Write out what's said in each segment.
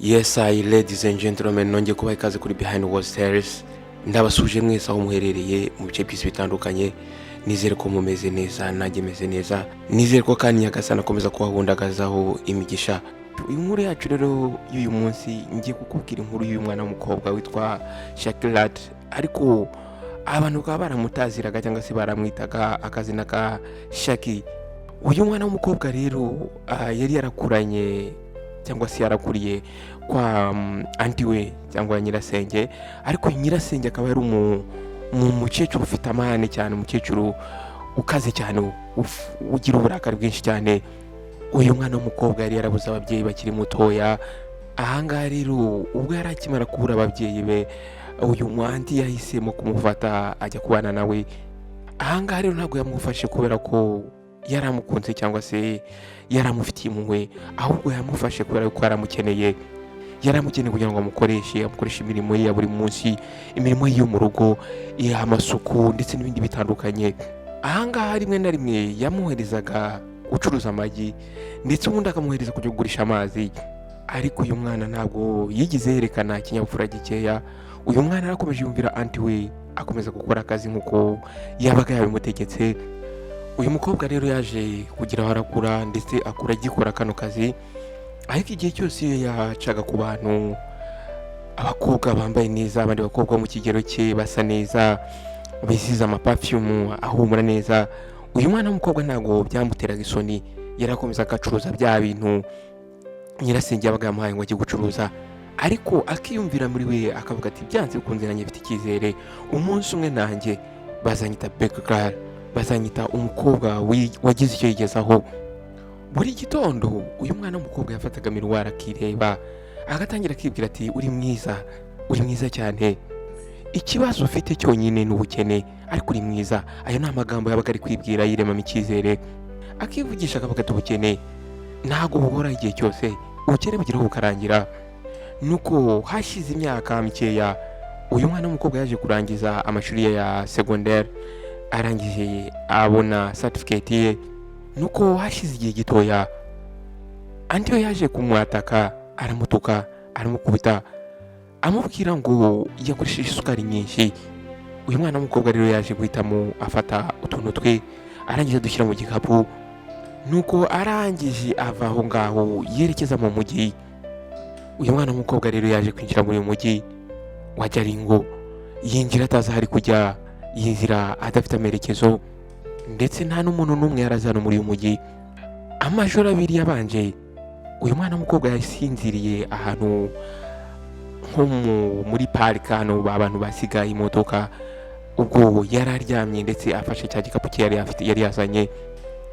Yes I, ladies and gentlemen, nongeye kubaha ikaze kuri Behind World Series. Ndabasuje mwese aho muherereye mu bice by'isi bitandukanye. Nizere ko mumeze neza, nanjye meze neza. Nizere ko kandi Nyagasani akomeza kubahundagazaho imigisha. Inkuru yacu rero y'uyu munsi, ngiye kukubwira inkuru y'uyu mwana w'umukobwa witwa Shakirat, ariko abantu bakaba baramutaziraga cyangwa se baramwitaga akazina ka Shaki. Uyu mwana w'umukobwa rero yari yarakuranye cyangwa se yarakuriye kwa aunty we cyangwa nyirasenge, ariko nyirasenge akaba yari umukecuru ufite amahane cyane, umukecuru ukaze cyane, ugira uburakari bwinshi cyane. Uyu mwana w'umukobwa yari yarabuze ababyeyi bakiri mutoya. Ahangaha rero, ubwo yari akimara kubura ababyeyi be, uyu mu aunty yahisemo kumufata ajya kubana nawe. Ahangaha rero ntabwo yamufashe kubera ko yari amukunze cyangwa se yari amufitiye impuhwe, ahubwo yamufashe kubera ko yari amukeneye. Yari amukeneye kugira ngo amukoreshe, amukoreshe imirimo ye ya buri munsi, imirimo ye yo mu rugo, amasuku ndetse n'ibindi bitandukanye. Ahangaha rimwe na rimwe yamwoherezaga gucuruza amagi, ndetse ubundi akamwohereza kujya kugurisha amazi. Ariko uyu mwana ntabwo yigeze yerekana ikinyabupfura gikeya. Uyu mwana yarakomeje yumvira aunty we, akomeza gukora akazi nk'uko yabaga yabimutegetse. Uyu mukobwa rero yaje kugira aho arakura, ndetse akura agikora kano kazi. Ariko igihe cyose iyo yacaga ku bantu, abakobwa bambaye neza, abandi bakobwa bo mu kigero cye basa neza, bisize ama perfume ahumura neza, uyu mwana w'umukobwa ntabwo byamuteraga isoni. Yarakomeza agacuruza bya bintu nyirasenge yabaga yamuhaye ngo ajye gucuruza, ariko akiyumvira muri we akavuga ati: "Byanze bikunze nanjye mfite icyizere, umunsi umwe nanjye bazanyita big girl, bazanyita umukobwa wagize icyo yigezaho." Buri gitondo uyu mwana w'umukobwa yafataga miroir, akireba, agatangira akibwira ati: "Uri mwiza, uri mwiza cyane. Ikibazo ufite cyonyine ni ubukene, ariko uri mwiza." Ayo ni amagambo yabaga ari kwibwira yiremamo icyizere, akivugisha akavuga ati: "Ubukene ntabwo buhora igihe cyose, ubukene bugeraho bukarangira." Nuko hashize imyaka mikeya, uyu mwana w'umukobwa yaje kurangiza amashuri ye ya segonderi, arangije abona certificate ye. Nuko hashize igihe gitoya, aunty we yaje kumwataka, aramutuka, aramukubita, amubwira ngo yakoresheje isukari nyinshi. Uyu mwana w'umukobwa rero yaje guhitamo afata utuntu twe, arangije adushyira mu gikapu. Nuko arangije ava aho ngaho yerekeza mu mujyi. Uyu mwana w'umukobwa rero yaje kwinjira muri uyu mujyi wa Jaringo, yinjira atazi aho ari kujya, yinjira adafite amerekezo, ndetse nta n'umuntu n'umwe yari hano muri uyu mujyi. Amajoro 2 yabanje, uyu mwana w'umukobwa yasinziriye ahantu nko muri parike, hano abantu basiga imodoka. Ubwo yari aryamye ndetse afashe cya gikapu cye yari afite, yari yazanye.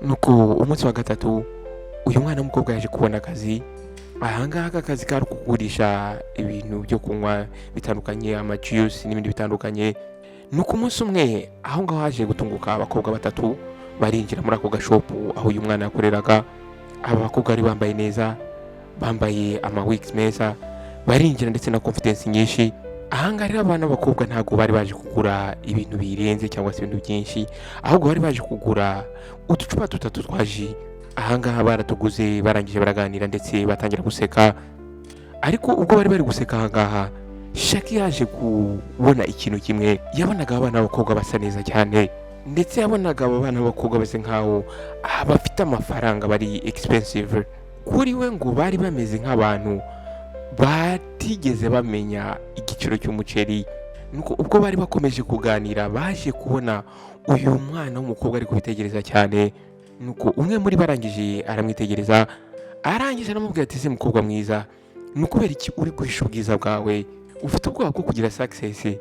Nuko umunsi wa gatatu, uyu mwana w'umukobwa yaje kubona akazi. Ahangaha aka kazi kari kugurisha ibintu byo kunywa bitandukanye, ama juice n'ibindi bitandukanye. Nuko umunsi umwe aho ngaho haje gutunguka abakobwa batatu, barinjira muri ako ga shop aho uyu mwana yakoreraga. Aba bakobwa bari bambaye neza, bambaye ama wigs meza, barinjira ndetse na confidence nyinshi. Ahangaha rero abana b'abakobwa ntabwo bari baje kugura ibintu birenze cyangwa se ibintu byinshi, ahubwo bari baje kugura uducupa dutatu twa jus. Ahangaha baratuguze, barangije baraganira ndetse batangira guseka. Ariko ubwo bari bari guseka, ahangaha Shaki yaje kubona ikintu kimwe. Yabonaga abana b'abakobwa basa neza cyane, ndetse yabonaga aba bana b'abakobwa bameze nkaho bafite amafaranga, bari expensive. Kuri we ngo bari bameze nk'abantu batigeze bamenya igiciro cy'umuceri. Nuko ubwo bari bakomeje kuganira, baje kubona uyu mwana w'umukobwa ari kubitegereza cyane. Nuko umwe muri bo arangije aramwitegereza, arangije aramubwira ati: "Ese mukobwa mwiza, ni ukubera iki uri guhisha ubwiza bwawe? Ufite ubwoba bwo kugira success?"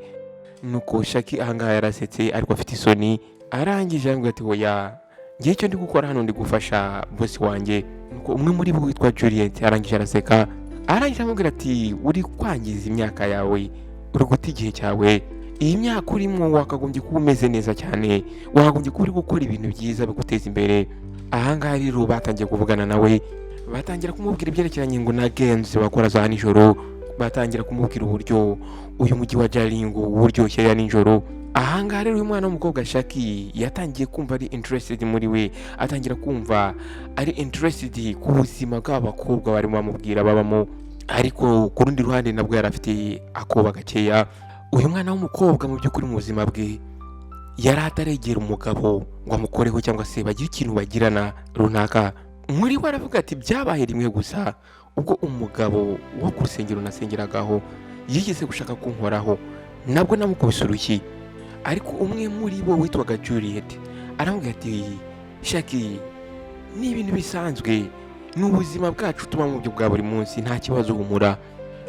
Nuko Shaki ahangaha yarasetse ariko afite isoni, arangije aramubwira ati: "Oya, ngiye icyo ndi gukora hano, ndi gufasha boss wanjye." Nuko umwe muri bo witwa Juliet arangije araseka, arangije aramubwira ati: "Uri kwangiza imyaka yawe, uri guta igihe cyawe. Iyi myaka urimo wakagombye kuba umeze neza cyane, wakagombye kuba uri gukora ibintu byiza biguteza imbere." Ahangaha rero batangiye kuvugana nawe, batangira kumubwira ibyerekeranye ngo na gangs bakora za nijoro, batangira kumubwira uburyo uyu mujyi wa Jaringo uryoshye ya nijoro. Ahangaha rero uyu mwana w'umukobwa Shaki yatangiye kumva ari interested muri we, atangira kumva ari interested ku buzima bw'aba bakobwa barimo bamubwira babamo. Ariko ku rundi ruhande nabwo yari afite akoba gakeya. Uyu mwana w'umukobwa mu by'ukuri mu buzima bwe yari ataregera umugabo ngo amukoreho cyangwa se bagire ikintu bagirana runaka. Muri we aravuga ati: "Byabaye rimwe gusa, ubwo umugabo wo ku rusengero nasengeragaho yigeze gushaka kunkoraho, nabwo namukubise urushyi." Ariko umwe muri bo witwaga Juliet aramubwira ati: "Shaki, ni ibintu bisanzwe, ni ubuzima bwacu tuba mu buryo bwa buri munsi, nta kibazo, humura."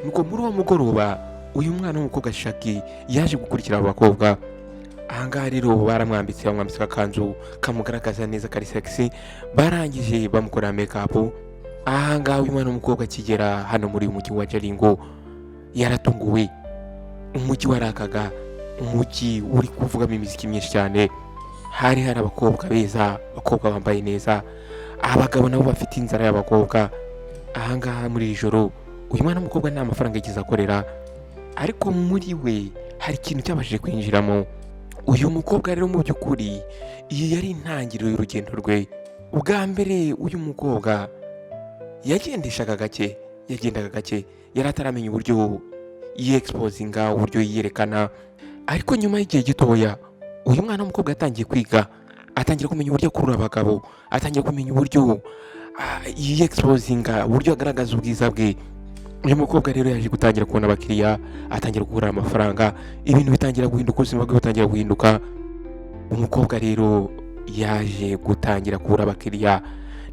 Nuko muri uwo mugoroba uyu mwana w'umukobwa Shaki yaje gukurikira abo bakobwa. Ahangaha rero baramwambitse, bamwambitse akakanzu kamugaragaza neza, kari sexy, barangije bamukorera make-up. Ahangaha uyu mwana w'umukobwa akigera hano muri uyu mujyi wa Jalingo yaratunguwe. Umujyi warakaga, umujyi uri kuvugamo imiziki myinshi cyane. Hari hari abakobwa beza, abakobwa bambaye neza, abagabo nabo bafite inzara y'abakobwa. Ahangaha muri iri joro uyu mwana w'umukobwa nta mafaranga yigeze akorera, ariko muri we hari ikintu cyabashije kwinjiramo. Uyu mukobwa rero mu by'ukuri iyi yari intangiriro y'urugendo rwe. Ubwa mbere uyu mukobwa yagendeshaga gake, yagendaga gake, yari ataramenya uburyo yexposinga, uburyo yiyerekana. Ariko nyuma y'igihe gitoya uyu mwana w'umukobwa yatangiye kwiga, atangira kumenya uburyo akurura abagabo, atangira kumenya uburyo yexposinga, uburyo agaragaza ubwiza bwe. Uyu mukobwa rero yaje gutangira kubona abakiriya, atangira guhura amafaranga, ibintu bitangira guhinduka, ubuzima bwe butangira guhinduka. Umukobwa rero yaje gutangira kubura abakiriya,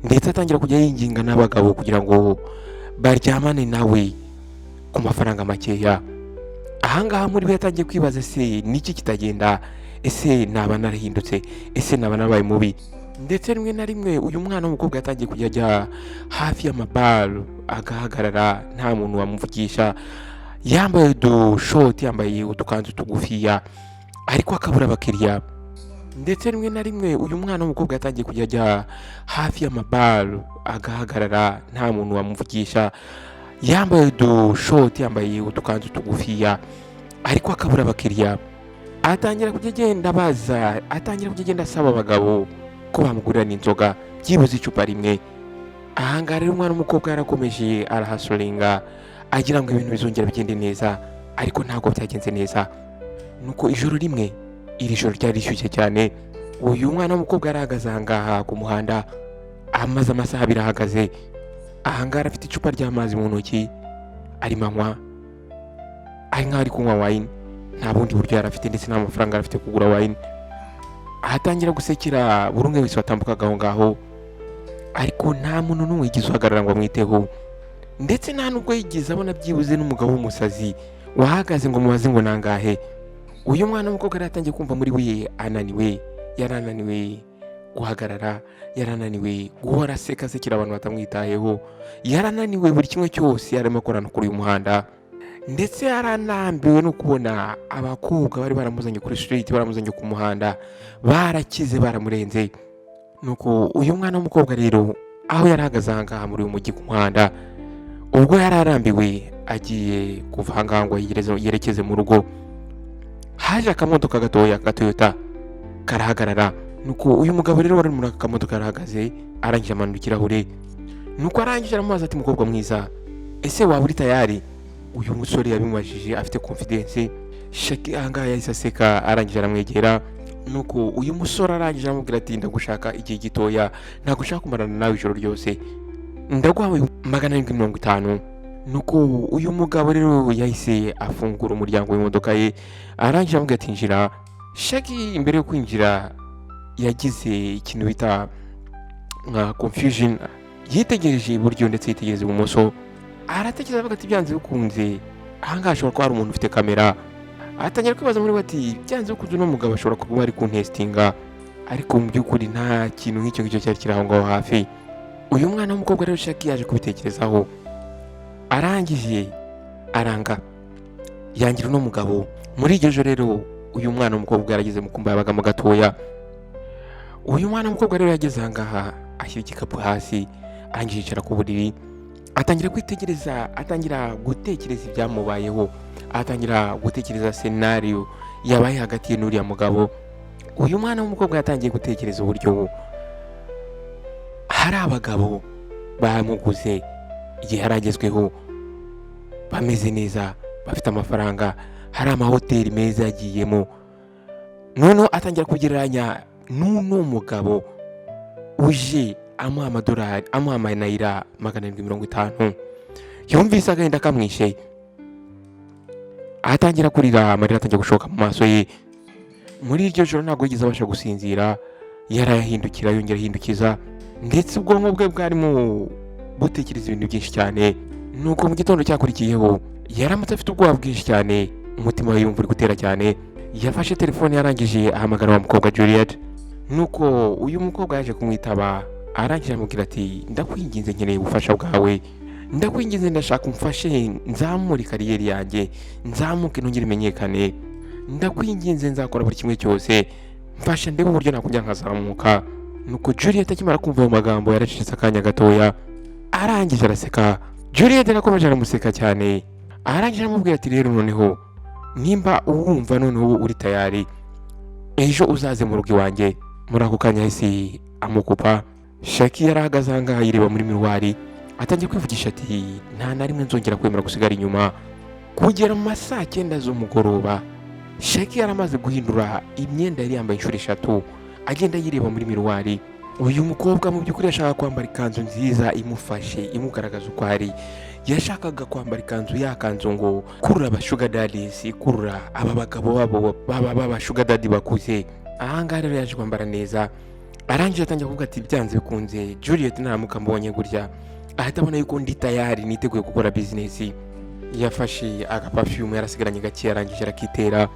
ndetse atangira kujya yinginga n'abagabo kugira ngo baryamane nawe ku mafaranga makeya. Ahangaha muri we yatangiye kwibaza: "Ese niki kitagenda? Ese naba narahindutse? Ese naba narabaye mubi?" Ndetse rimwe na rimwe uyu mwana w'umukobwa yatangiye kujya ajya hafi y'amabaro, agahagarara, nta muntu wamuvugisha, yambaye udushoti, yambaye udukanzu tugufiya, ariko akabura abakiriya. Ndetse rimwe na rimwe uyu mwana w'umukobwa yatangiye kujya ajya hafi y'amabaro, agahagarara, nta muntu wamuvugisha, yambaye udushoti, yambaye udukanzu tugufiya, ariko akabura abakiriya. Atangira kujya agenda abaza, atangira kujya agenda asaba abagabo ko bamugurira n'inzoga, byibuze icupa rimwe. Ahangaha rero umwana w'umukobwa yarakomeje arahustlinga, agira ngo ibintu bizongera bigende neza, ariko ntabwo byagenze neza. Nuko ijoro rimwe, iri joro ryari rishyushye cyane, uyu mwana w'umukobwa yarahagaze ahangaha ku muhanda, amaze amasaha 2 ahagaze ahangaha, afite icupa ry'amazi mu ntoki, arimo anywa, ari nkaho ari kunywa wine. Nta bundi buryo yari afite, ndetse nta mafaranga yari afite kugura wine. Ahatangira gusekera buri umwe wese watambukaga aho ngaho, ariko nta muntu n'umwe wigeze uhagarara ngo amwiteho, ndetse nta nubwo yigeze abona byibuze n'umugabo w'umusazi wahagaze ngo mubaze ngo nangahe. Uyu mwana w'umukobwa yari yatangiye kumva muri we ananiwe, yarananiwe guhagarara, yarananiwe guhora aseka, asekera abantu batamwitayeho, yarananiwe buri kimwe cyose yarimo akorana kuri uyu muhanda, ndetse yaranambiwe no kubona abakobwa bari baramuzanye kuri street, baramuzanye ku muhanda, barakize, baramurenze. Nuko uyu mwana w'umukobwa rero aho yari ahagaze aha ngaha muri uyu mujyi ku muhanda, ubwo yari arambiwe agiye kuva aha ngaha ngo yerekeze mu rugo, haje akamodoka gatoya ka Toyota karahagarara. Nuko uyu mugabo rero wari muri aka kamodoka yarahagaze, arangije amanura ikirahure. Nuko arangije aramubaza ati: "Mukobwa mwiza, ese waba uri tayari?" Uyu musore yabimubajije afite confidence. Shaki ahangaha yahise aseka, arangije aramwegera. Nuko uyu musore arangije aramubwira ati: "Ndagushaka igihe gitoya, ntabwo ushaka kumarana nawe ijoro ryose, ndaguhaye 750." Nuko uyu mugabo rero yahise afungura umuryango w'imodoka ye, arangije aramubwira ati: "Injira." Shaki imbere yo kwinjira yagize ikintu bita nka confusion, yitegereje iburyo ndetse yitegereza ibumoso, aratekereza avuga ati: "Byanze bikunze ahangaha hashobora kuba hari umuntu ufite kamera." Atangira kwibaza muri we ati: "Byanze bikunze uno mugabo ashobora kuba ari kuntestinga." Ariko mu by'ukuri nta kintu nk'icyo ngicyo cyari kiri aho ngaho hafi. Uyu mwana w'umukobwa rero Shaki yaje kubitekerezaho, arangije aranga, yangira uno mugabo. Muri iryo joro rero uyu mwana w'umukobwa yarageze mu kumba yabagamo gatoya. Uyu mwana w'umukobwa rero yageze ahangaha, ashyira igikapu hasi, arangije yicara ku buriri, atangira kwitegereza, atangira gutekereza ibyamubayeho, atangira gutekereza scenario yabaye hagati ye n'uriya mugabo. Uyu mwana w'umukobwa yatangiye gutekereza uburyo hari abagabo bamuguze igihe yari agezweho. Bameze neza, bafite amafaranga, hari amahoteli meza yagiyemo. Noneho atangira kugereranya n'uno mugabo uje amuha amadolari, amuha amanayira 750. Yumvise agahinda kamwishe, atangira kurira, amarira atangira gushoka mu maso ye. Muri iryo joro ntabwo yigeze abasha gusinzira. Yarayahindukira, yongera ahindukiza, ndetse ubwonko bwe bwarimo butekereza ibintu byinshi cyane. Nuko mu gitondo cyakurikiyeho yaramutse afite ubwoba bwinshi cyane, umutima we yumva uri gutera cyane. Yafashe telefone, yarangije ahamagara wa mukobwa Juliet. Nuko uyu mukobwa yaje kumwitaba, arangije aramubwira ati: "Ndakwinginze, nkeneye ubufasha bwawe. Ndakwinginze, ndashaka umfashe nzamure career yanjye, nzamuke nongere imenyekane. Ndakwinginze, nzakora buri kimwe cyose, mfasha ndebe uburyo nakongera nkazamuka." Nuko Juliet akimara kumva ayo magambo yaracecetse akanya gatoya, arangije araseka. Juliet arakomeje aramuseka cyane, arangije aramubwira ati: "Rero noneho nimba uwumva noneho uri tayari, ejo uzaze mu rugo iwanjye." Muri ako kanya yahise amukupa. Shaki yari ahagaze aha ngaha yireba muri miroir, atangiye kwivugisha ati: "Nta na rimwe nzongera kwemera gusigara inyuma." Kugera mu ma saa 9 z'umugoroba, Shaki yari amaze guhindura imyenda yari yambaye inshuro eshatu, agenda yireba muri miroir. Uyu mukobwa mu by'ukuri yashakaga kwambara ikanzu nziza imufashe, imugaragaza uko ari. Yashakaga kwambara ikanzu, ya kanzu ngo kurura aba sugar daddies, kurura aba bagabo babo baba baba sugar daddy bakuze. Ahangaha rero yaje kwambara neza, arangije atangira kuvuga ati: "Byanze bikunze Juliet naramuka mbonye gutya ahita abona yuko ndi tayari, niteguye gukora business." Yafashe agaperfume yarasigaranye gake, arangije arakitera,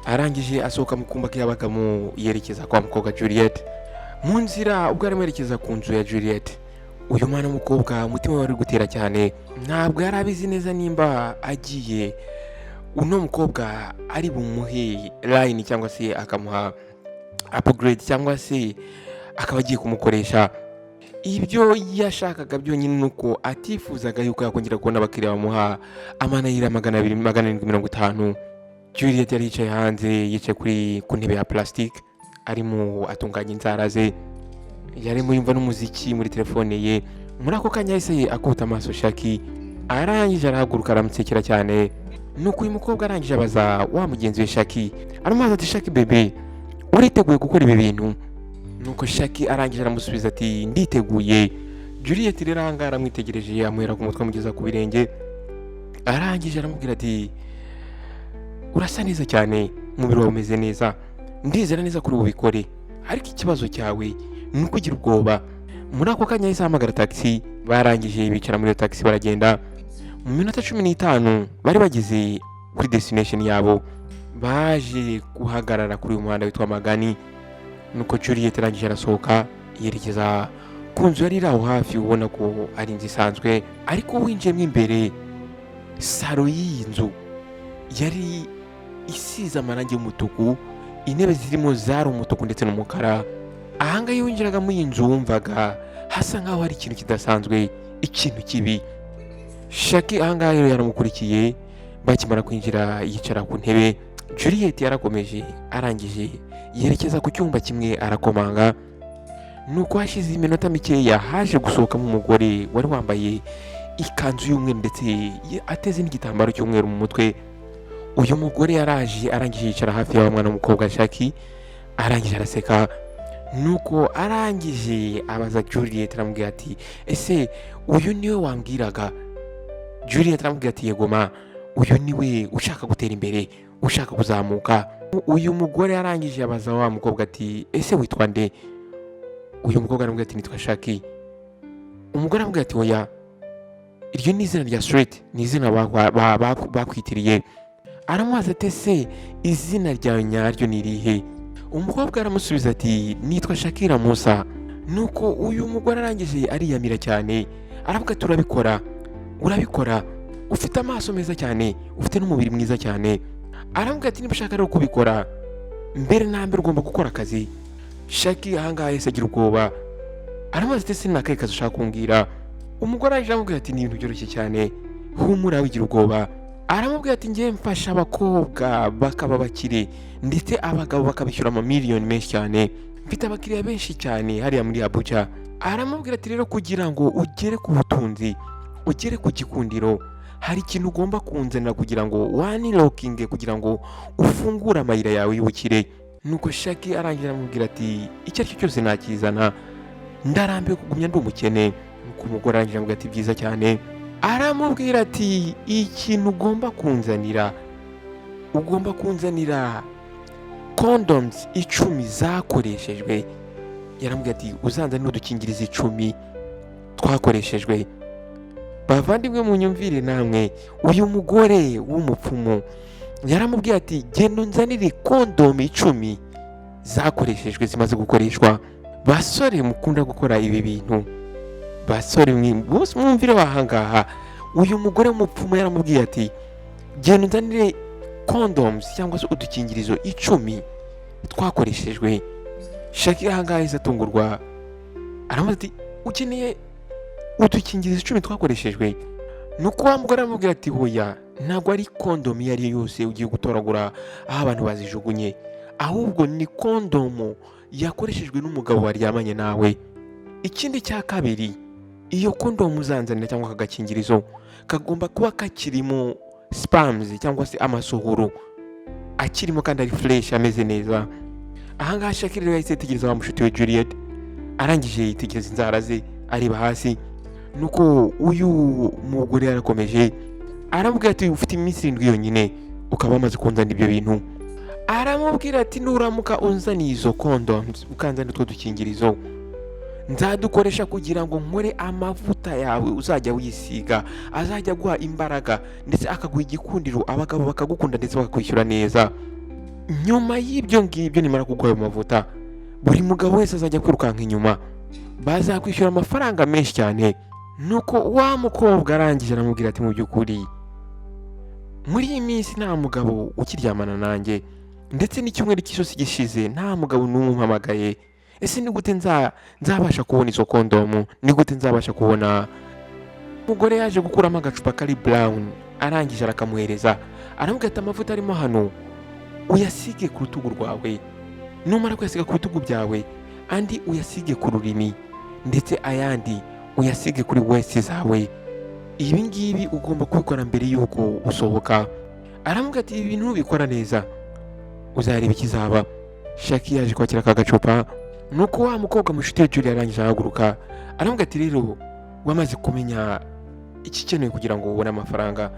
arangije asohoka mu kumba ke yabagamo yerekeza kwa mukobwa Juliet. Mu nzira ubwo arimo yerekeza ku nzu ya Juliet, uyu mwana w'umukobwa umutima we wari gutera cyane. Ntabwo yari abizi neza nimba agiye uno mukobwa ari bumuhe line, cyangwa se akamuha upgrade, cyangwa se akaba agiye kumukoresha. Ibyo yashakaga byonyine ni uko atifuzaga yuko yakongera kubona abakiriya bamuha amanayira 200, 750. Juliet yari yicaye hanze, yicaye ku ntebe ya plastique, arimo atunganya inzara ze, yarimo yumva n'umuziki muri telefone ye. Muri ako kanya yahise akubita amaso Shaki, arangije arahaguruka, aramusekera cyane. Nuko uyu mukobwa arangije abaza wa mugenzi we Shaki, aramubaza ati: "Shaki baby, uriteguye gukora ibi bintu?" Nuko Shaki arangije aramusubiza ati: "Nditeguye." Juliet rero ahangaha aramwitegereje, amuhera ku mutwe amugeza ku birenge, arangije aramubwira ati: "Urasa neza cyane, umubiri wawe umeze neza, ndizera neza kuri bubikore, ariko ikibazo cyawe ni uko ugira ubwoba." Muri ako kanya yahise ahamagara taxi, barangije bicara muri iyo taxi baragenda. Mu minota 15 bari bageze kuri destination yabo. Baje guhagarara kuri uyu muhanda witwa Magani. Nuko Juliet arangije arasohoka, yerekeza ku nzu yari iri aho hafi. Ubona ko ari inzu isanzwe, ariko winjiyemo imbere, salo y'iyi nzu yari isize amarangi y'umutuku, intebe zirimo zari umutuku ndetse n'umukara. Ahangaha iyo winjiraga muri iyi nzu wumvaga hasa nkaho hari ikintu kidasanzwe, ikintu kibi. Shaki ahangaha rero yaramukurikiye. Bakimara kwinjira yicara ku ntebe. Juliet yarakomeje, arangije yerekeza ku cyumba kimwe, arakomanga. Nuko hashize iminota mikeya haje gusohokamo umugore wari wambaye ikanzu y'umweru ndetse ateze n'igitambaro cy'umweru mu mutwe. Uyu mugore yaraje, arangije yicara hafi y'aho mwana w'umukobwa Shaki, arangije araseka. Nuko arangije abaza Juliet, aramubwira ati: "Ese uyu niwe wambwiraga?" Juliet aramubwira ati: "Yego ma, uyu niwe ushaka gutera imbere, ushaka kuzamuka." Uyu mugore arangije abaza wa mukobwa ati: "Ese witwa nde?" Uyu mukobwa aramubwira ati: "Nitwa Shaki." Umugore aramubwira ati: "Oya, iryo ni izina rya street, ni izina bakwitiriye." Aramubaza ati: "Ese izina ryawe nyaryo ni irihe?" Umukobwa aramusubiza ati: "Nitwa Shakira Musa." Nuko uyu mugore arangije ariyamira cyane, aravuga ati: "Urabikora, urabikora, ufite amaso meza cyane, ufite n'umubiri mwiza cyane." Aravuga ati: "Niba ushaka rero kubikora, mbere na mbere ugomba gukora akazi." Shaki ahangaha yahise agira ubwoba, aramubaza ati: "Ese ni akahe kazi ushaka kumbwira?" Umugore arangije aramubwira ati: "Ni ibintu byoroshye cyane, humura, wigira ubwoba." Aramubwira ati: "Ngiye mfasha abakobwa bakaba bakire, ndetse abagabo bakabishyura amamiliyoni menshi cyane. Mfite abakiriya benshi cyane hariya muri Abuja." Aramubwira ati: "Rero kugira ngo ugere ku butunzi, ugere ku gikundiro, Hari ikintu ugomba kunzanira kugira ngo wanilockinge, kugira ngo ufungure amayira yawe y'ubukire. Nuko Shaki arangira aramubwira ati: "Icyo ari cyo cyose nakizana, ndarambiwe kugumya ndi umukene." Nuko umugore arangira aramubwira ati: "Byiza cyane." Aramubwira ati: "Ikintu ugomba kunzanira, ugomba kunzanira condoms 10 zakoreshejwe." Yaramubwira ati: "Uzanzanire udukingirizo 10 twakoreshejwe." Bavandimwe, munyumvire namwe, uyu mugore w'umupfumu yaramubwiye ati: "Genda unzanire kondomu 10 zakoreshejwe, zimaze gukoreshwa." Basore mukunda gukora ibi bintu, basore bose mwumvire wahangaha, uyu mugore w'umupfumu yaramubwiye ati: "Genda unzanire condoms cyangwa se udukingirizo 10 twakoreshejwe." Shakira ahangaha yahise atungurwa, aramubaza ati: "Ukeneye udukingirizo 10 twakoreshejwe?" Nuko wa mugore aramubwira ati: "Hoya, ntabwo ari kondomu iyo ari yo yose ugiye gutoragura aho abantu bazijugunye, ahubwo ni kondomu yakoreshejwe n'umugabo waryamanye nawe. Ikindi cya kabiri, iyo kondomu uzanzanira cyangwa aka gakingirizo kagomba kuba kakirimo sperms cyangwa se amasohoro akirimo kandi ari fresh, ameze neza." Ahangaha Shakira rero yahise yitegereza wa mushuti we Juliet, arangije yitegereza inzara ze, areba hasi. Nuko uyu mugore yarakomeje aramubwira ati: "Ufite iminsi 7 yonyine ukaba wamaze kunzanira ibyo bintu." Aramubwira ati: "Nuramuka unzaniye izo condoms, ukanzanira utwo dukingirizo, nzadukoresha kugira ngo nkore amavuta yawe uzajya wisiga, azajya aguha imbaraga ndetse akaguha igikundiro, abagabo bakagukunda ndetse bakakwishyura neza. Nyuma y'ibyo ngibyo, nimara kuguha ayo mavuta, buri mugabo wese azajya kwirukanka inyuma, bazakwishyura amafaranga menshi cyane." Nuko wa mukobwa arangije aramubwira ati: "Mu by'ukuri muri iyi minsi nta mugabo ukiryamana nanjye, ndetse n'icyumweru cyose gishize nta mugabo n'umwe umpamagaye. Ese ni gute nzabasha kubona izo kondomu? Ni gute nzabasha kubona?" Umugore yaje gukuramo agacupa kari brown, arangije arakamuhereza, aramubwira ati: "Amavuta arimo hano uyasige ku rutugu rwawe. Numara kuyasiga ku bitugu byawe, andi uyasige ku rurimi, ndetse ayandi uyasige kuri waist zawe. Ibi ngibi ugomba kubikora mbere y'uko usohoka." Aramubwira ati: "Ibi bintu nubikora neza uzareba ikizaba." Shaki yaje kwakira aka gacupa, nuko wa mukobwa mushuti we Julie arangije ahaguruka, aramubwira ati: "Rero wamaze kumenya ikikenewe kugira ngo ubone amafaranga.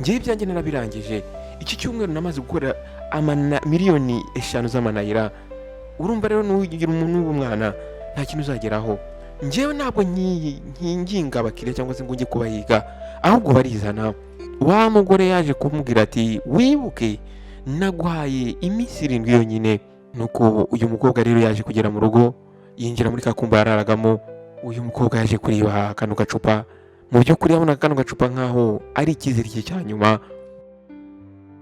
Ngewe ibyanjye narabirangije. Iki cyumweru namaze gukora 5 miliyoni z'amanayira. Urumva rero nugira umuntu w'umwana nta kintu uzageraho. Ngewe ntabwo nkinginga abakiriya cyangwa se ngo njye kubahiga, ahubwo barizana." Wa mugore yaje kumubwira ati: "Wibuke naguhaye iminsi 7 yonyine." Nuko uyu mukobwa rero yaje kugera mu rugo, yinjira muri ka kumba yararagamo. Uyu mukobwa yaje kureba kano gacupa. Mu by'ukuri yabona kano gacupa nkaho ari icyizere cye cya nyuma.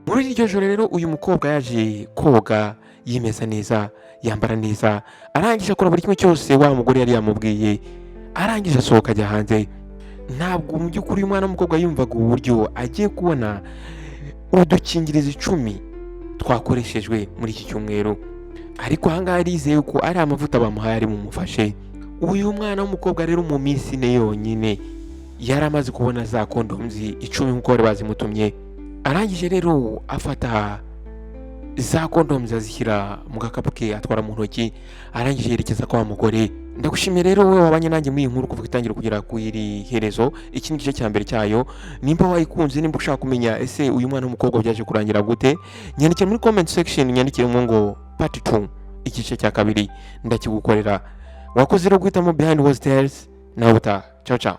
Muri iryo joro rero uyu mukobwa yaje koga, yimeza neza, yambara neza, arangije akora buri kimwe cyose wa mugore yari yamubwiye, arangije asohoka ajya hanze. Ntabwo mu by'ukuri uyu mwana w'umukobwa yumvaga uburyo agiye kubona udukingirizo 10 twakoreshejwe muri iki cyumweru, ariko ahangaha arizeye ko ari amavuta bamuhaye ari bumufashe. Uyu mwana w'umukobwa rero mu minsi 4 yonyine yari amaze kubona za condoms 10 nk'uko bari bazimutumye. Arangije rero afata za condoms azishyira mu gakapu ke atwara mu ntoki, arangije yerekeza kwa mugore. Ndagushimiye rero wowe wabanye nanjye muri iyi nkuru kuva itangira kugera ku iri herezo. Iki ni igice cya mbere cyayo. Nimba wayikunze, nimba ushaka kumenya ese uyu mwana w'umukobwa byaje kurangira gute, nyandikira muri comment section, nyandikiremo ngo part 2, igice cya kabiri, ndakigukorera. Wakoze rero guhitamo Behind Words Tales. Nawe utaha. Ciao ciao.